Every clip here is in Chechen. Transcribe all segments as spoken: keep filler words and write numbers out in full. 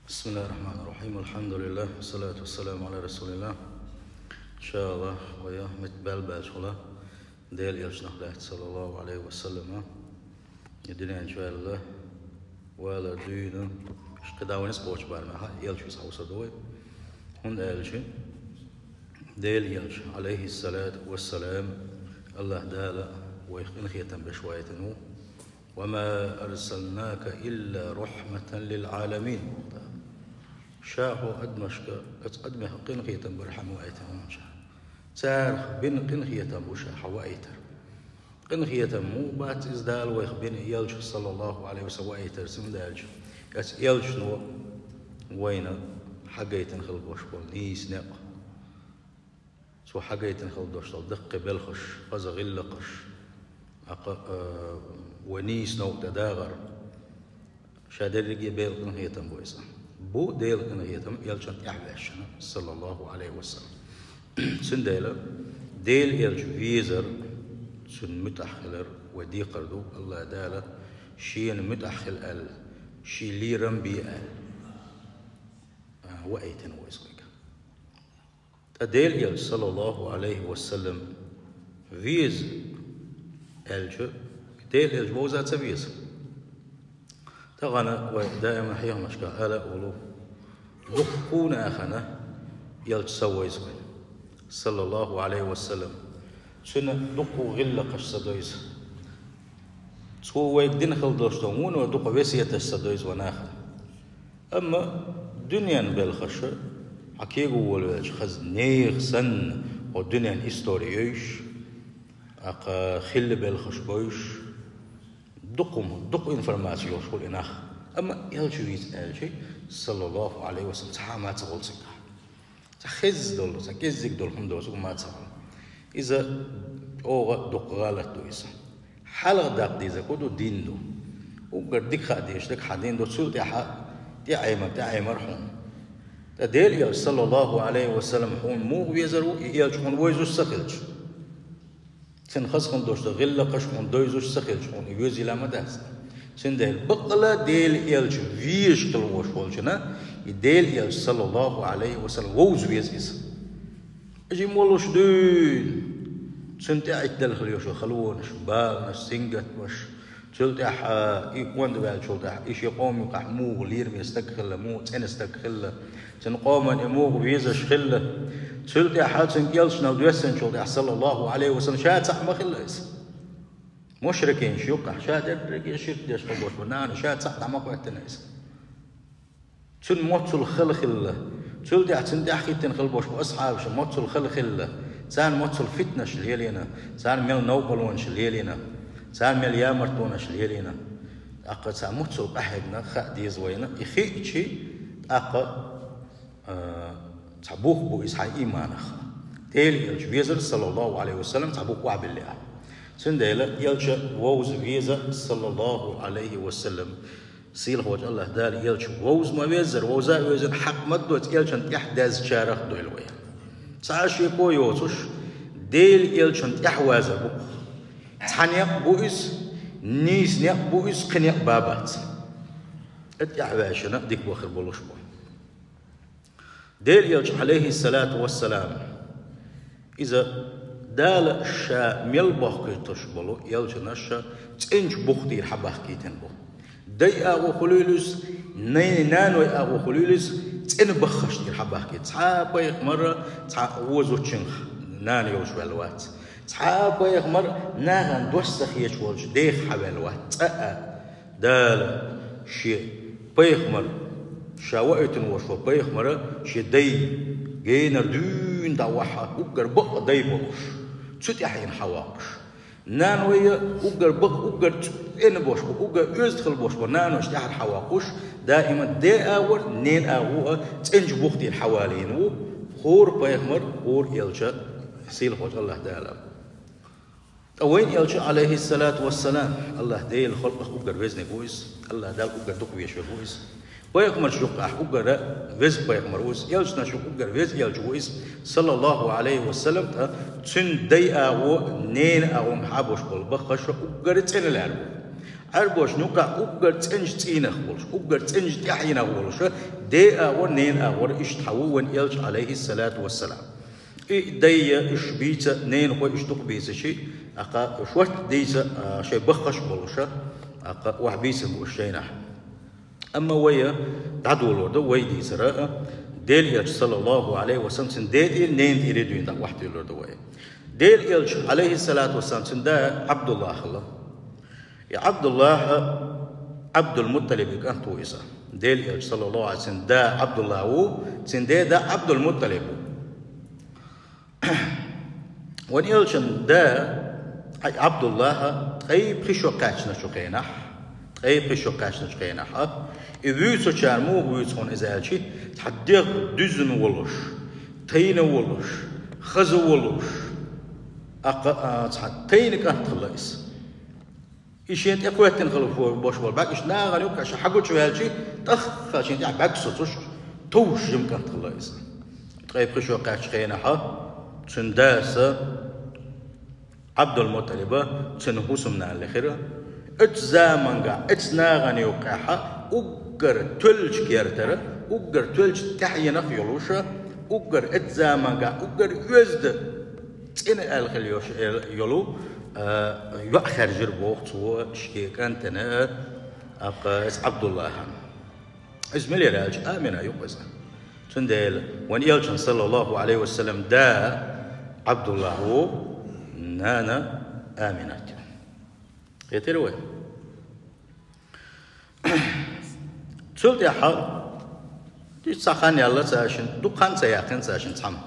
بسم الله الرحمن الرحيم. الحمد لله، والصلاة والسلام على رسول الله. إن شاء الله، ويا متبال بالشغلة ديل إلشنخ لحت صلى الله عليه وسلم. الدنيا إن شاء الله ولا دينا. إيش قداوين سبوش بارنا ها إلش بس حوصة دوي. هون إلش ديل إلش عليه الصلاة والسلام. الله دالا ويخ إن خيتم بشويتنو. وما أرسلناك إلا رحمة للعالمين. Ша хьо адамашка, оцу адамех къинхетам бар хьан ваийтар хьуна ша. Царах бина къинхетам бу ша хьан ваийтар. Къинхетам муха бац иза Дала вайх бина элча, саллаллаху Ӏалайхи ва саллам, ваийтар, цундела оцу элчано вайна хьагайтина хила болуш болу нийса некъ. Цо хьагайтина хила долуш долу даккхий белхаш, хаза гӀиллакхаш, акха, а, вай нийса новкъа тӀедагӀар. Ша дерриге а Делан къинхетам бу иза. Бу Делан къинхетам элчанна тӀаьхьа ваьшна, саллаллаху Ӏалайхи ва саллам. Цундела Делан элча везар, цунна муьтӀахь хилар вай декхар ду, АллахӀ Дала шена муьтӀахь хила аьлла, шен лерам бе аьлла, а, ваийтина ву иза вайга. Ткъа Делан элча, саллаллаху Ӏалайхи ва саллам, веза аьлча, Делан элча вовза ца веза? Тахана вай даима хьехамашкахь ала а волу, дуккха а нахана элча ца вевза вайна, саллаллаху Ӏалайхи ва саллам. Цуьнан дуккха а гӀиллакхаш ца дойза. Цо вайга дина хила долуш долу вуно дукха весеташ ца дойза вай нахана. Амма дуьненан белхаша хьан кего волавелча хаза нехан санна, хӀо дуьненан истори йойуш, акха хилла белхаш бойуш, дукха хӀума, дукха информаци йолуш хуьлу и нах. Амма элча вийца аьлча, саллаллаху Ӏалайхи ва саллам, цхьа а ма ца гӀолу цигахь. Цхьа хезза долу, цхьа кӀеззиг долу хӀума доцург ма ца хьуна. Иза чӀогӀа дукха гӀалат ду иза. Хьалха даккха дезарг хӀун ду, дин ду. Уггар дика хаа дезаш дерг хьан дин ду, цул тӀаьхьа тӀеӀемар, тӀеӀемар хьуна. Ткъа Делан элча, саллаллаху Ӏалайхи ва саллам, хьуна муха везар ву, и элча хьуна вевзаш ца хилча? Цуьнан хаза хӀума долуш долу гӀиллакхаш хьуна дойзуш ца хилча, хьуна и везийла ма дац. Цундела баккъала Делан элча везаш хила волуш волчунна, и Делан элча, саллаллаху Ӏалайхи ва саллам, вовза веза иза. Жима волуш дуьйна, цунна тӀаьхьа итт делхалоша халонаш, баланаш, сингаттамаш, цул тӀаьхьа и онда ваьллачул тӀаьхьа, и шен къоман юкъахь муха лераме стаг хилла, муха цӀена стаг хилла, цуьнан къоман и муха везаш хилла. Цул тӀаьхьа цуьнан кӀелшнал доьссинчул тӀаьхьа, саллаллаху Ӏалайхи ва саллам, ша цхьаъ ма хилла иза. Мушрикинаш юккъехь, ша дерриге ширк деш хила болуш бу нана, ша цхьаъ дӀа ма хӀоьттина иза. Цуьнан моццул хала хилла. Цул тӀаьхьа цунна тӀаьхьахӀиттина хила болуш бу асхьабаш моццул хала хилла. Царна моццул фитнаш лелийна, царна мел новкъалонаш лелийна, царна мел ямартонаш лелийна. ТӀаккха цхьа моццул къахьегна хаа деза вайна, и хиъчи, тӀаккха, а, цхьа бух бу иза хьан ийманах. Делан элча везар, саллаллаху Ӏалайхи ва саллам, цхьа бух охьабиллина. Цундела элча вовза веза, саллаллаху Ӏалайхи ва саллам. Сийлахьчу АллахӀ Дала элча вовза ма веззара, вовза а вевзина хьакъ ма доцу элчанна тӀаьхьа даьзначарах дойла вай. Цхьа а шеко йоцуш, Делан элчанна тӀаьхьа вазар бу. Цхьа некъ бу иза, нийса некъ бу иза, кхин некъ бан бац. И тӀаьхьа ваьшна дика бахар болуш бу. Делан элча, Ӏалайхи салату вассалам, иза Дала ша мел бохкуьйтуш болу элчанаш цӀеначу бух тӀера хьабахкийтина бу. Дай агӀо хуьлийла иза, най-, наной агӀо хуьлийла иза, цӀена баххаш тӀера хьабахкийтина. Цхьа а пайхамар цхьа вон зудчуьнах нана йолуш ваьлла вац. Цхьа а пайхамар нахана дош ца хеташ волчу дех хьаваьлла вац. ЦӀа а Дала шен пайхамар, ша ваийтина волуш волу пайхамара шен дай генара дуьйна дӀавахьа, уггар бакъ дай болуш, цу тӀаьхьа хьавоккхуш. Наной а уггар бакъ, уггар цӀена болуш бу, уггар оьзда хила болуш бу, наной тӀаьхьара хьавоккхуш, даима ден агӀор, ненан агӀо а цӀеначу бух тӀера хьавалийна ву хӀора пайхамар, хӀора элча, сийлахьчу АллахӀ Дала. Ткъа вайн элча, Ӏалайхи салату вассалам, АллахӀ Делан халкъах уггар везниг ву иза, АллахӀ Дала уггар дукха везаш верг ву иза. Пайхамарш юккъехь уггар веза пайхамар ву иза, элчанаш юккъехь уггар веза элча ву иза, саллаллаху Ӏалайхи ва саллам, ткъа цуьнан дай агӀо, ненан агӀо хьабош болу баххаш уггар цӀена лаьрра ву. Ӏарбошна юкъахь уггар цӀеначу цӀийнах волуш, уггар цӀеначу тӀаьхьенах волуш, ден агӀор, ненан агӀор иштта хьан ву вайн Элча, Ӏалайхиссалату вассалам. И дайя, уьш бийца, ненахой уьш дукха бийцича, аккха шортта дийца, а, шайн баххаш а болуш, аккха охьа бийцина бу уьш шайнахь. Амма вай дӀадолор ду, вай дийцар а, Делан Элча, саллаллаху Ӏалайхи ва саллам, цуьнан ден тӀера, ненан тӀера дуьйна дӀа охьатуьйлур ду вай. Делан Элча, Ӏалайхиссалату вассалам, цуьнан да Ӏабдуллах хилла. И Ӏабдуллах Ӏабдул-МутӀалибан кӀант ву иза. Делан Элча, саллаллаху Ӏалайхи ва саллам, цуьнан да Ӏабдуллах ву, цуьнан ден да Ӏабдул-МутӀалиб ву. Вайн Элчан да Ӏабдуллах ткъе пхи шо кхаьчначу хенахь, ткъе пхи шо кхаьчначу хенахь, и вуьйцучара муха вуьйцу хьуна иза аьлча, цхьа дегӀ дуьзна волуш, тайна волуш, хаза волуш, аккха, а, цхьа тайна кӀант хилла иза. И шена тӀекхоьттина хилла бо-, бош болу бӀаьргаш нахана юккъехь ша хьагучуваьлча, тӀаккха шена тӀехь бӀаьрг соцуш, товш жима кӀант хилла иза. Ткъе пхи шо кхаьччу хенахь, цуьнан дас Ӏабдул-МутӀалиба цуьнан хӀусамнана лехира. Оцу заманга, оцу нахана юккъехь уггар тоьллачу кертара, уггар тоьллачу тӀаьхьенах йолуша, уггар оцу заманга, уггар оьзда цӀена аьлла хила йолуш, йолу, а, йоӀ хаьржира боху цо шен кӀантана, а, Ӏабдуллахьан. Иза мила яра аьлча, Амина ю-кх иза. Цундела вайн Элчан, саллаллаху Ӏалайхи ва саллам, да Ӏабдуллах ву, нана Аминат ю. Кхетира вай? Цул тӀаьхьа иштта цхьа хан яьлла цаьршинна, дукха хан ца яьккхина цаьршинна цхьамма.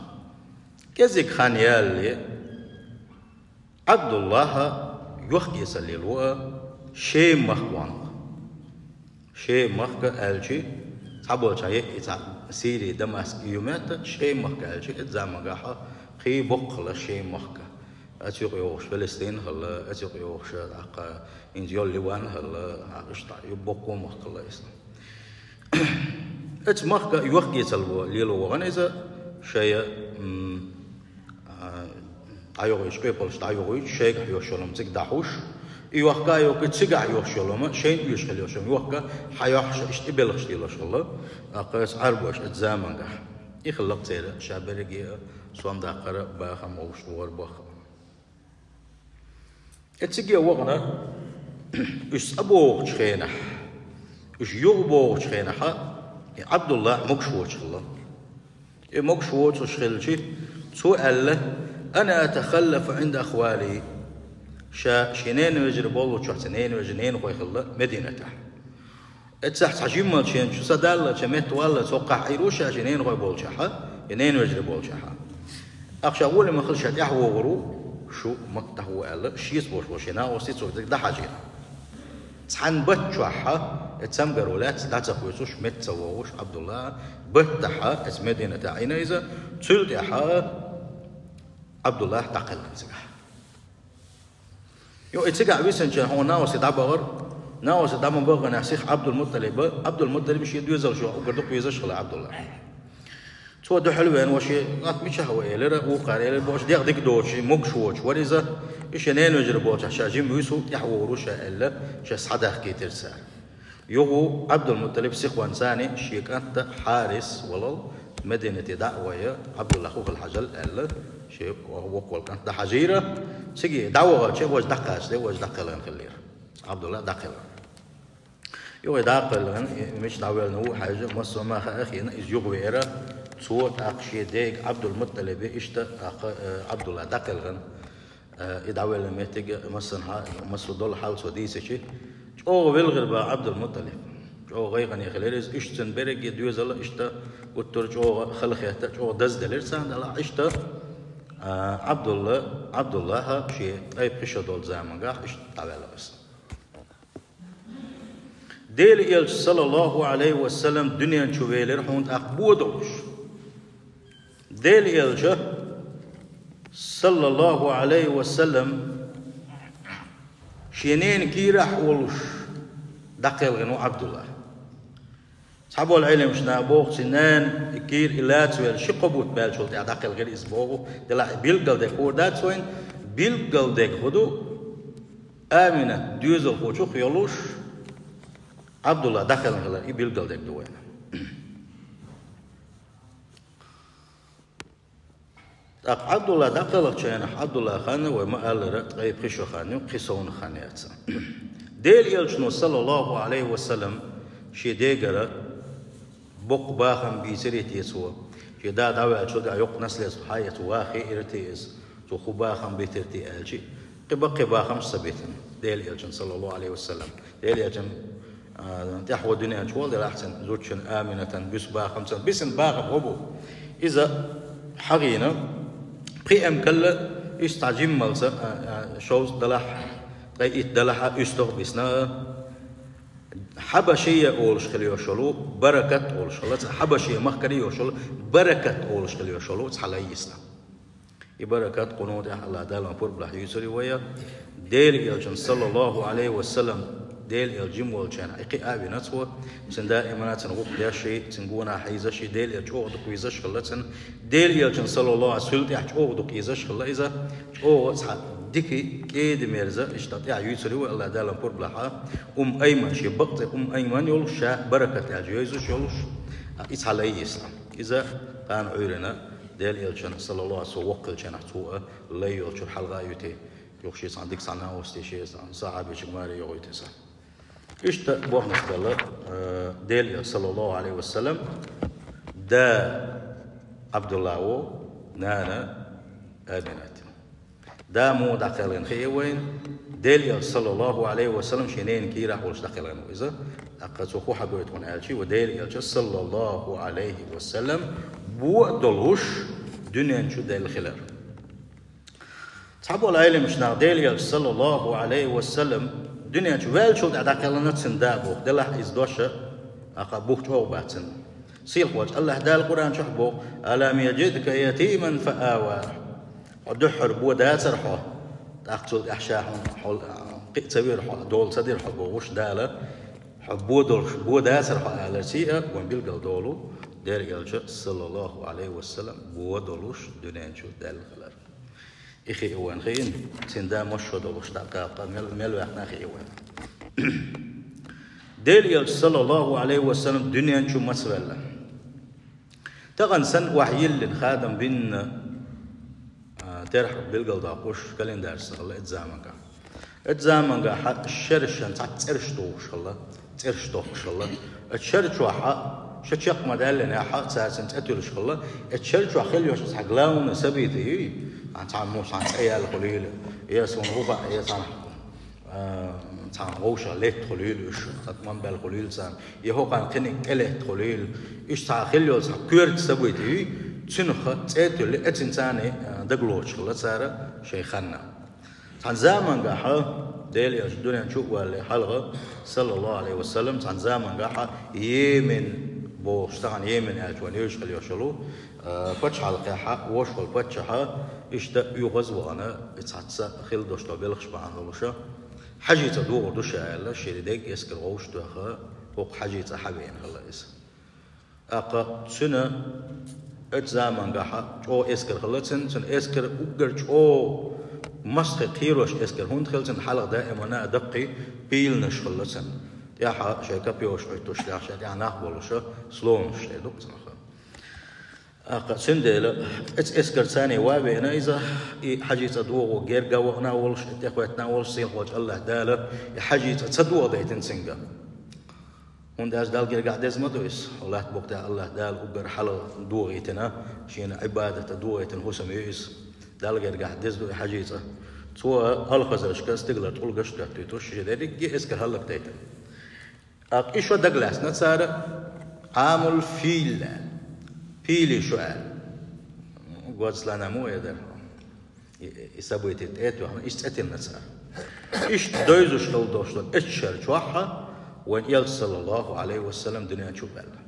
КӀезиг хан ялале, Ӏабдуллахьа йохк-эцар лело а Шем махка вахана. Шем махка аьлчи, цхьаболча е и цхьа Сири, Дамаск ю моьтту, Шем махка аьлчи, и замангахьа кхин боккха хилла Шем махка. Оцу юкъа йогӀуш Филистин хилла, оцу юкъа йогӀуш, тӀаккха, хӀинца йолу Ливан хилла, а, иштта ю боккха махка хилла иза. Оцу махка йохк-эцар лело вахана иза, шайа, м, а, дӀайохуьйтуш, къепалш дӀайохуьйтуш, шайгахь йолуш йолу хӀума цига дӀахьуш, и йохка а йохкий, цигахь йолуш йолу хӀума, шайна оьшуш хила йолуш йолу хӀума йохка, хьайохьуш, иштта и белхаш лелош хилла, тӀаккха оцу Ӏарбоша оцу замангахь. И хиллакх церан ша берриге а сом даккхар а, бахам гӀовш догӀар бахам. И циге вахана, уьш цӀа богӀучу хенахь, уьш юха богӀучу хенахьа, и Ӏабдуллахь могуш воцуш хилла. И могуш воцуш хилчи, цо аьлла: «Ана атахаллафу Ӏинда ахвали». Ша шен ненавежарий боллучохь, цу ненавежарий ненахой хилла Мединатехь. Эццахь цхьа жиммалчу шен чу са даллалча, метта валлалча, цо кхахьийр ву ша шен ненахой болчахьа, я ненавежарий болчахьа. Ахша гӀоле ма хила ша тӀаьхьа вогӀур ву, шу Макка дӀахьо аьлла, шеца бош бо шен накъостий цо дӀахьажийна. Цхьана бат чохьа, и цамгаро лаьцна дӀа ца кхоьцуш, метта ца вогӀуш, Ӏабдулла, бат тӀехьа, эца Мединате Ӏийна иза, цул тӀаьхьа Ӏабдуллахь дӀакхелхина цигахь. Йо, и цигахь висинчара хьуна накъостий дӀабахара, накъостий дӀа ма баханехь сиха Ӏабдул-МутӀалиба, Ӏабдул-МутӀалиб шен доьзалш йоху уггар дукха везаш хилла Ӏабдуллахь. Цо дуьхьал веана, ва шен кӀант мичахь ву элира, вукхара элира, бохуш дегӀ дика доцуш, и могуш воцуш вара иза, и шен ненавежарий болчахь ша жима вуьсу, тӀаьхьа вогӀур ву ша аьлла, шаьш схьадахкийтира цара. Юха ву Ӏабдул-МутӀалиб сихонца царна шен кӀанта Хьарис валал, Мединате дӀа а вай, Ӏабдуллахь хӀу хила хьажал аьлла, шен воккхаволу кӀант дӀахьажийра. Цига дӀавахарча, важа дӀакхачаде, важа дӀакхелхина хиллера. Ӏабдуллахь дӀакхелхина. Юха дӀакхелхина, и мича дӀавелла ву хьаьжа, массо а ма хаьа хиъна, иза юха веара. Цо тӀаккха шен дега Ӏабдул-МутӀалибе иштта тӀаккха, э, Ӏабдуллахь дӀакхелхина. Э, и дӀавеллачу меттиге массанхьа, массо долу хьал цо дийцичи, чӀогӀа вилхира боху Ӏабдул-МутӀалиб. ЧӀогӀа гӀайгӀане хилира иза, иштта цуьнан берриге доьзал а иштта гуттар а чӀогӀа халахетта, чӀогӀа дазделира царна, делахь иштта, а, Ӏабдулла, Ӏабдуллахьа шен ткъе пхи шо долу замангахь иштта дӀаваьлла иза. Делан Элча, саллаллаху Ӏалайхи ва саллам, дуьнен чу велира хьуна тӀаккха бо долуш. Делан Элча, саллаллаху Ӏалайхи ва саллам, шен ненан кийрахь а волуш дӀакхелхина ву Ӏабдулла. Цхьаболу Ӏеламнаха боху, цуьнан нана и кийра и лацавелла ши-кхо бутт баьллачул тӀаьхьа дӀакхелхира иза боху, делахь и билггал дерг хӀора дац вайна, билггал дерг хӀун ду? Аминат доьзалхочух йолуш Ӏабдулла дӀакхелхина хилар, и билгалдерг ду вайна. ТӀаккха Ӏабдулла дӀакхелхачу хенахь, Ӏабдулла хан, вай ма-аллара, ткъе пхи шо хан ю, кхин совнаха хан яц. Делан Элчано, саллаллаху Ӏалайхи ва саллам, шен дегара боккха бахам бийцира те цо, шен да дӀаваьллачул тӀаьхьа йоккха наследство хьаэца ваха хиира те иза, цо хӀун бахам битира те аьлча, кхин баккхий бахамаш ца битина Делан Элчанна, саллаллаху Ӏалайхи ва саллам. Делан Элчанна, а, тӀаьхьо дуьнен чу ваха делахь цуьнан зудчун Аминатан буьсу бахам цуьнан, бисина бахам хӀун бу? Иза хьахийна, пхи эмкалла, уьш цхьа жиммалца, а, а, шовзткъа далахь, ткъе итт далахь а уьстагӀ бисна. Хьабашия олуш хила йолуш йолу, Баракат олуш хилла цхьа, Хьабашия махкара йолуш йолу, Баракат олуш хила йолуш йолу цхьа лай йисна. И Баракат, къунах тӀехь Аллах Дала пурба лахь юьйцур ю вай. Делан Элчанна, саллаллаху Ӏалайхи ва саллам, Делан Элча жима волчу хенахь, и кхиа а вина цо, цуьнан даимана цуьнан гӀуллакх деш и, цуьнан гонах хьийзаш и, Делан Элча чӀогӀа дукха везаш хилла цуьнан. Делан Элчанна, саллаллаху Ӏалайхи ва саллам, цуьнан тӀехь чӀогӀа дукха езаш хилла иза, чӀогӀа цхьа дика, кӀеда-мерза, иштта тӀехь юьйцур ю вай, Аллах Дала пурба лахь. Умму Айман, шен бакъ цӀе Умму Айман йолуш, ша Баракат аьлча йовзаш йолуш, и цхьа лай йисна. Иза кхана Ӏуьйранна Делан Элчанна, саллаллаху Ӏалайхи ва саллам, воккха хилча хенахь цо а лай йолчуьра хьалха а юьту. Юха шен цхьана дика цхьана новкъостий, шен цхьана сахьабичуьнга маре йохуьйту иза. Иштта бохнаш белла, э, Делан Элча, саллаллаху Ӏалайхи ва саллам, да Ӏабдулла ву, нана Аминат. Да муха дӀакхелхина хии вайна, Делан Элча, саллаллаху Ӏалайхи ва саллам, шен ненан кийрахь волуш дӀакхелхина ву иза. ТӀаккха цо хӀун хьагойту хьуна аьлча, ву Делан Элча, саллаллаху Ӏалайхи ва саллам, бо а долуш дуьнен чу даьлла хилар. Цхьаболу Ӏеламчу наха Делан Элча, саллаллаху Ӏалайхи ва саллам, дуьнен чу ваьллачул тӀаьхьа дӀакхелхина цуьнан да боху, делахь иза дош а, акха, бух чӀогӀа бац цуьнан. Сийлахьчу Аллах Дала Къуръан чохь боху: «Алам яжидка ятиман фа ава». Хьо дуьххьара бо дацара хьо, тӀаккха цул тӀаьхьа ша хьуна, хьо, кхин а ца вира хьо, дола ца дира хьо бохуш Дала, хьо бо долуш, бо дацара хьо аларций а, вайн билггал долу Делан Элча, саллаллаху Ӏалайхи ва саллам, бо долуш дуьнен чу даьлла хилар. И хи а вайн хиъна, цуьнан да массо а долуш дӀакхалкха, мел, мел ваьхна хи а вайн. Делан Элча, саллаллаху Ӏалайхи ва саллам, дуьнен чу маца ваьлла? Тахана санна охьайиллина, хадам бинна, а, терхьах билгалдоккхуш календарь ца хилла оцу заманга. Оцу заманга хьан шерашан цхьацца цӀераш тухуш хилла, цӀераш тохкуш хилла. Оцу шер чохь хьан ша чекх ма-даьллинехь, цара цуьнан цӀе туьллуш хилла. Оцу шер чохь хила йолуш цхьа главный событие юй, цхьана муха цхьана цӀе яьлла хуьлийла, я суна гӀу баа, я цхьана а, цхьана вовшах летта хуьлийла уьш, цхьа тӀом баьлла хуьлийла царна, я хӀокхарна кхиниг тӀелетта хуьлийла. Уьш цхьа хила йолу цхьа коьрта событие юй, цуьнах цӀе а туьллий, оцуьнан царна, а, дагалоцуш хилла цара шайн ханна. Цхьана заманга хьан, Делан Элча дуьнен чу а валале хьалха, саллаллаху Ӏалайхи ва саллам, цхьана заманга хьан Йемен бохуш, тахана Йемен аьлча вайн евзаш хила йолуш йолу, а, пачхьалкхехь вовшахволу паччахь иштта оьгӀаз а вахана, и цхьацца хила долуш долу белхаш бахьана долуш, хьажцӀа догӀур ду ша аьлла, шен дегга эскар вовшах а тоьхна, хӀокху хьажцӀа хьан веана хилла иза. ТӀаккха цуьнан оцу заманга хьан чӀогӀа эскар хилла цуьнан, цуьнан эскар уггар чӀогӀа массо а кхерош эскар хӀунда хилла цуьнан, хьалха даимана а даккхий пийланаш хилла цуьнан. ТӀехьа шайн копьёш Ӏуьттуш, тӀехьа шайн тӀехьа нах болуш, слонаш шайн ду-кх цунах. ТӀаккха цундела оцу эскарца а ван веана иза, и хьажцӀа догӀу герга а вахана волуш, и тӀехӀоьттина волуш, сийлахьчу Аллах Дала и хьажцӀа ца догӀадайтина цуьнга. ХӀунда аьлча Далла гергахь деза ма ду иза. Латта букъ тӀехь Аллах Дала уггар хьалха догӀийтина, шена Ӏибадата догӀийтина хӀусам ю иза. Далла гергахь деза ду и хьажцӀа. Цо алхазаршка стигалара тӀулгаш а доьттуьйтуш, шен дерриге а эскар хӀаллакдайтина. ТӀаккха и шо дагалаьцна цара Ӏамул-Фил аьлла. Пийлан шо аьлла. Год слона ма вай дара. И, и событие тӀе а тоьхна, иштта цӀе тиллина цара. Иштта девзаш хила долуш долу оцу шер чохь а вайн Элча, саллаллаху Ӏалайхи ва саллам, дуьнен чу а ваьлла.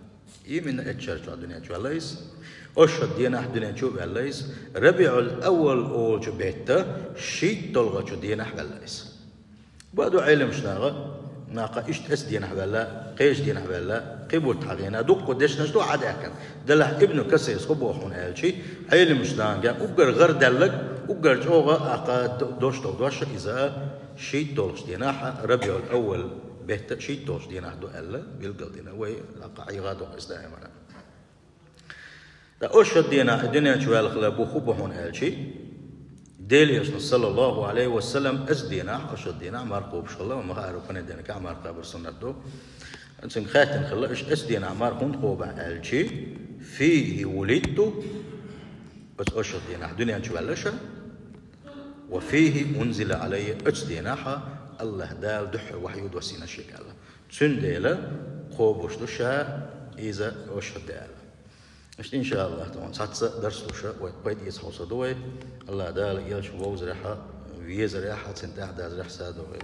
Именно оцу шер чохь дуьнен чу ваьлла иза. Оцу шо денахь дуьнен чу а ваьлла иза. РабиӀул-Аввал олучу беттан шийтталгӀачу денахь ваьлла иза. Бакъду, Ӏеламчу наха, наха иштта оцу денахь ваьлла, кхечу денахь ваьлла, кхин бутт хьахийна, дуккха дешнаш ду хьадаьккхина. Делахь Ибн Касирас хӀун боху хьуна аьлча, Ӏеламчу нахана уггар гӀарадаьлларг, уггар чӀогӀа а кха д-, дош долу дош иза, шийтталгӀачу дийнахь, Рабиул-Аввал бетта шийтталгӀачу дийнахь ду аьлла, билггал дина вай, лакха Ӏийгъа доху иза даимана. Ткъа оцу шо дийнахь, и дуьнен чу ваьлла хила бу хӀун бу хьуна аьлчи, Делан Элчано, саллаллаху Ӏалайхи ва саллам, оцу дийнахь, оцу шо дийнахь марха кхобуш хилла, ма хаара понедельника марха кхабар суннат ду. Цуьнга хаьттина хилла, иштта оцу дийнахь марха хӀунда кхобу аьлчи, фийхи вулидту, оцу, оцу шо дийнахь дуьнен чу ваьлла ша, ва фийхи унзила Ӏалаййа, оцу дийнахь АллахӀ Дала дуьххьара вахью доссийна шега аьлла. Цундела кхобуш ду ша иза оцу шо де аьлла. Иштта, иншааллахӀ, тахана цхьацца дарс ду ша, вай пайда эца хьовсур ду вай. АллахӀ Дала Элча вовзарехь, везарехь, цуьнан тӀаьхьа дазарехь садо вай.